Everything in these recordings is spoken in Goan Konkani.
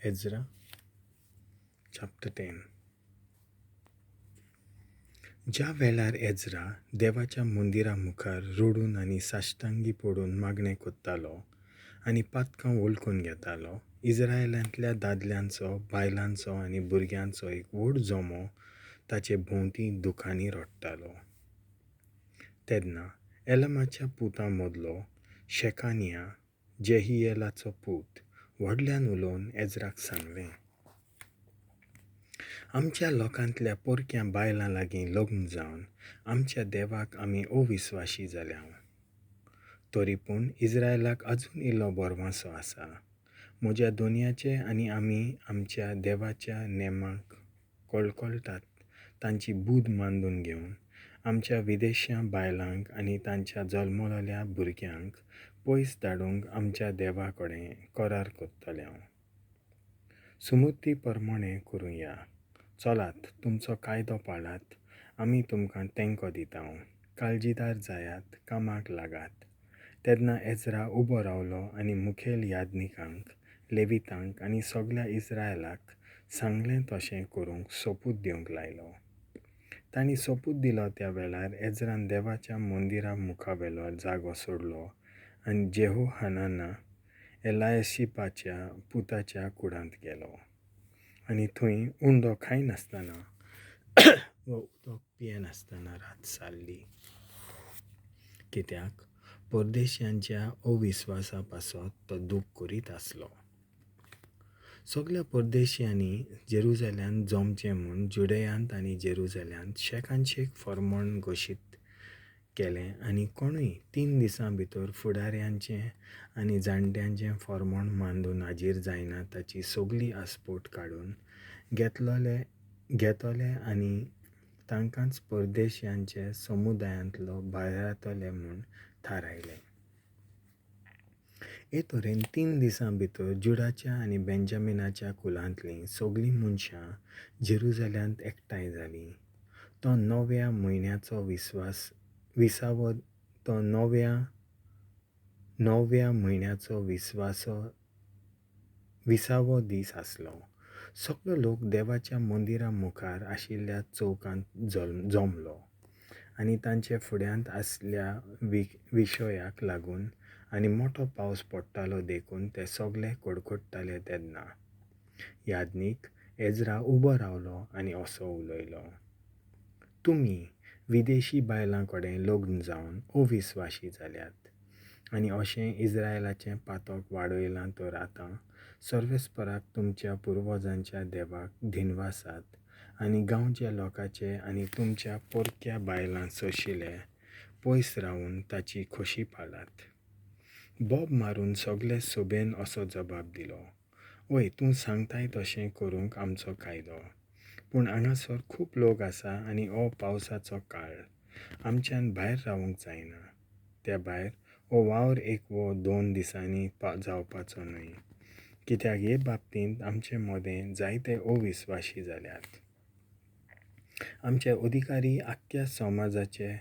Ezra chapter 10. ज्या वेळार एज्रा देवाच्या मंदिरा मुखार रडून आनी साश्टांगी पडून मागणें कोत्तालो आनी पातकां वळखून घेतालो, इज्रायलांतल्या दादल्यांचो, बायलांचो आनी भुरग्यांचो एक व्हड जमो ताचे भोंवती दुखांनी रडटालो. तेन्ना एलमाच्या पुतां मदलो शेकानिया, जेहिएलाचो पूत, व्हडल्यान उलोवन एज्राक सांगलें, आमच्या लोकांतल्या पोरक्या बायलां लागीं लग्न जावन आमच्या देवाक आमी अविस्वाशी जाल्याव. तरी पूण इज्रायलाक अजून इल्लो भरवंसो आसा. म्हज्या दोनयाचे आनी आमी आमच्या देवाच्या नेमाक कळकळटात तांची बूद मांदून घेवन आमच्या विदेश्या बायलांक आनी तांच्या जल्मलेल्या भुरग्यांक पयस धाडूंक आमच्या देवा कडेन करार करतले. सुमुती परमणें करुया. चलात, तुमचो कायदो पाळात, आमी तुमकां तेंको दिता. काळजीदार जायात, कामाक लागात. तेन्ना एज्रा उबो रावलो आनी मुखेल याज्ञिकांक, लेवितांक आनी सगल्या इज्रायलाक सांगलें तशें करूंक सोपूत दिवंक लायलो. तांणी सोपूत दिलो त्या वेळार एज्रान देवाच्या मंदिरा मुखावेलो जागो सोडलो आनी जेहोहानाना एलायशिपाच्या पुताच्या कुडांत गेलो आनी थंय उंडो खायनासतना वा उदक पियेनासतना रात सारली, कित्याक परदेशांच्या अविस्वासा पासत तो दूख करीत आसलो. सगल्या परदेशियांनी जेरुजाल्यांत जमचें म्हूण जुडेयांत आनी जेरुजाल्यांत शेकानशेक फर्मण घोशीत केलें आनी कोणूय 3 दिसां भितर फुडाऱ्यांचें आनी जाणट्यांचें फर्मण मांदून हाजीर जायना ताची सगली आसपोट काडून घेतले आनी तांकांच परदेशियांचे समुदायांतलो भायरायतले म्हूण थारायलें. हे तरेन 3 दिसां भितर जुडाच्या आनी बेंजामिनाच्या कुलांतलीं सगलीं मनशां जेरुजाल्यांत एकठांय जालीं. तो 9व्या म्हयन्याचो 9व्या म्हयन्याचो 20वो दीस आसलो. सगलो लोक देवाच्या मंदिरा मुखार आशिल्ल्या चौकांत जमलो आनी तांचे फुड्यांत आसल्या विशयाक लागून आनी मोटो पावस पडटालो देखून ते सगले कडकडटाले. तेन्ना याज्ञीक एज्रा उबो रावलो आनी असो उलयलो, तुमी विदेशी बायलां कडेन लग्न जावन अविस्वाशी जाल्यात आनी अशें इज्रायलाचें पातक वाडयलां, तर आतां सर्वेस्पराक तुमच्या पुर्वजांच्या देवाक धिनवासात आनी गांवच्या लोकांचे आनी तुमच्या पोरक्या बायलां सोशिले पयस रावून ताची खोशी पाळात. बोब मारून सगले सोबेन असो जबाब दिलो, वय, तूं सांगताय तशें करूंक आमचो कायदो, पूण हांगासर खूब लोक आसा आनी हो पावसाचो काळ, आमच्यान भायर रावूंक जायना. त्या भायर हो वावर 1 वा 2 दिसांनी जावपाचो न्हय, कित्याक हे बाबतींत आमचे मदें जायते अविस्वाशी जाल्यात. आमचे अधिकारी आख्ख्या समाजाचे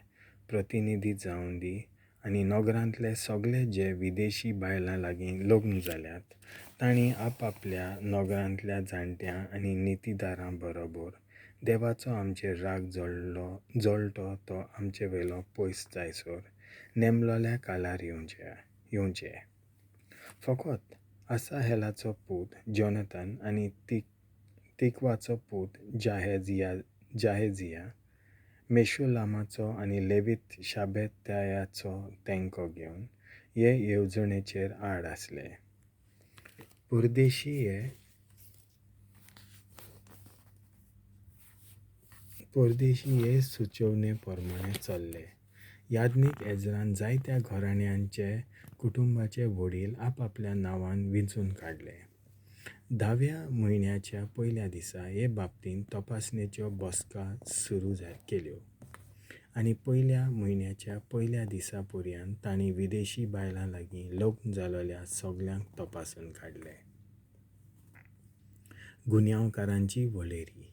प्रतिनिधी जावन दी आनी नगरांतले सगले जे विदेशी बायलां लागीं लग्न जाल्यात तांणी आपापल्या नगरांतल्या जाणट्यां आनी नितीदारां बरोबर देवाचो आमचेर राग जळटो तो आमचे वेलो पयस जायसर नेमलोल्या काळार येवचें. फकत आसाहेलाचो पूत जोनाथन आनी तिकवाचो पूत जाहेजिया, मेशुलामाचो आनी लेवीत शाबेत्यायाचो तेंको घेवन हे येवजणेचेर आड आसले. परदेशी हे सुचोवणे प्रमाणें चल्ले. याज्ञीक एज्रान जायत्या घराण्यांचे कुटुंबाचे वडील आपापल्या नांवान विंचून काडले. 10व्या म्हयन्याच्या पयल्या दिसा हे बाबतींत तपासणेच्यो बसका सुरू केल्यो आनी पयल्या म्हयन्याच्या पयल्या दिसा पर्यंत तांणी विदेशी बायलां लागीं लग्न जाल्ल्या सगल्यांक तपासून काडले. गुन्यांवकारांची वळेरी.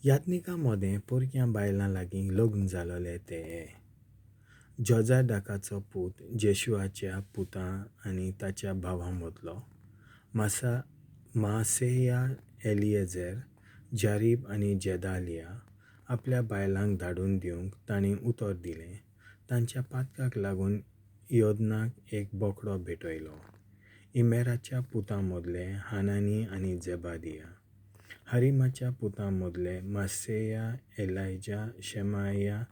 याज्ञिकां मदें पोरक्या बायलां लागीं लग्न जाल्ले ते हे: जोजाडाकाचो पूत जेशुआच्या पुतां आनी ताच्या भावां मदलो मासेया, एलिएझर, जारीब आनी जेदालिया आपल्या बायलांक धाडून दिवंक तांणी उतर दिलें. तांच्या पातकाक लागून योदनाक एक बोकडो भेटयलो. इमेराच्या पुतां मदले हानानी आनी जेबादिया. हरिमाच्या पुतां मदले मासेया, एलायजा, शेमाया,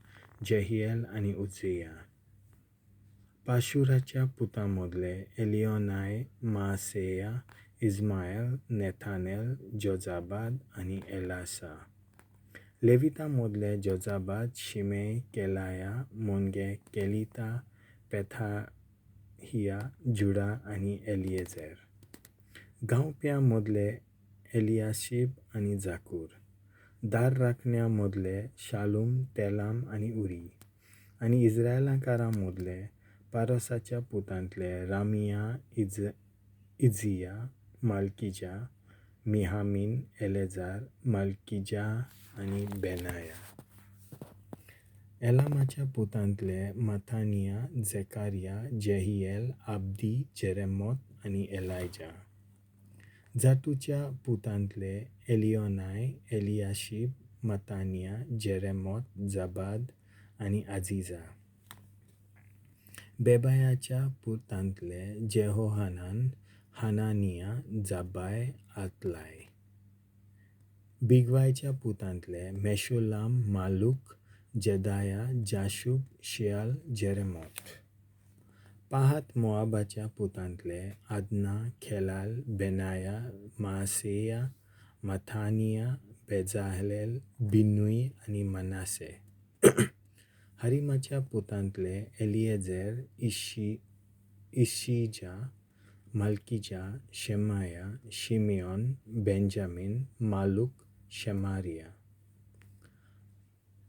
जेहियल आनी उज्जिया. पाशुराच्या पुतां मदले एलियोनाय, मासेया, इस्मायल, नेथानेल, जोजाबाद आनी एलासा. लेविता मदले जोजाबाद, शिमेय, केलाया, मोनगे, केलिता, पेथाहिया, जुडा आनी एलिएझर. गांवप्यां मदले एलियाशीब आनी जाकूर. दार राखण्यां मदले शालूम, तेलाम आनी उरी. आनी इस्रायलाकारां मदले पारोसाच्या पुतांतले रामिया, इझिया, मालकिजा, मिहामीन, एलेजार, मालकिजा आनी बेनाया. एलामाच्या पुतांतले माथानिया, जेकारिया, जेहियल, आब्दी, जेरेमोत आनी एलायजा. जातूच्या पुतांतले एलियोनाय, एलियाशीब, मतानिया, जेरेमोत, जाबाद आनी आजिजा. बेबायाच्या पुतांतले जेहोहानान, हानानिया, जाबाय, आतलाय. बिगवायच्या पुतांतले मेशुलाम, मालूक, जेदाया, जाशूब, शेआल, जेरेमोत. पाहात मोआबाच्या पुतांतले आदना, खेलाल, बेनाया, मासेया, मथानिया, बेजाहलेल, बिन्नुय आनी मनासे. हरिमाच्या पुतांतले एलिएझर, इशिजा, मालकिजा, शेमाया, शिमियोन, बेंजामीन, मालूक, शेमारिया.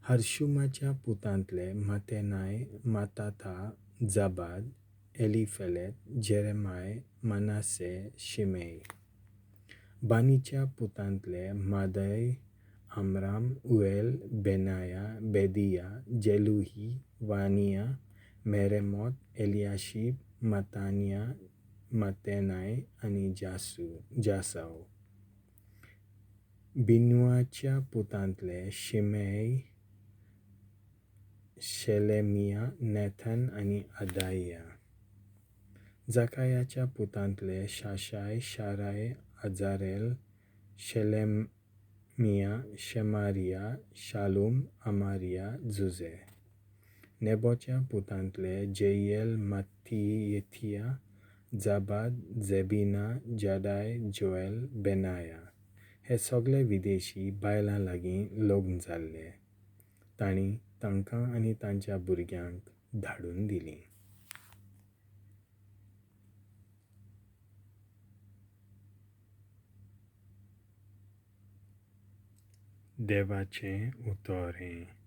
हर्शुमाच्या पुतांतले मातेनाय, माताथा, जाबाद, एलिफेलेत, जेरेमाय, मनासे, शिमेय. बानीच्या पुतांतले मादय, आमराम, उएल, बेनाया, बेदिया, जेलुही, वानिया, मेरेमोत, एलियाशीब, मतानिया, मातेनाय आनी जासाव. बिनुआच्या पुतांतले शिमेय, शेलेमिया, नॅथन आनी अदाया. जाकायाच्या पुतांतले शाशाय, शाराय, अजारेल, शेलेमिया, शेमारिया, शालूम, अमारिया, जुझे. नेबोच्या पुतांतले जेइयल, मत्तिथिया, जाबाद, जेबिना, जाडाय, जोएल, बेनाया. हे सगळे विदेशी बायलां लागीं लग्न जाल्ले. तांणी तांकां आनी तांच्या भुरग्यांक धाडून दिलीं. देवाचें उतर हें.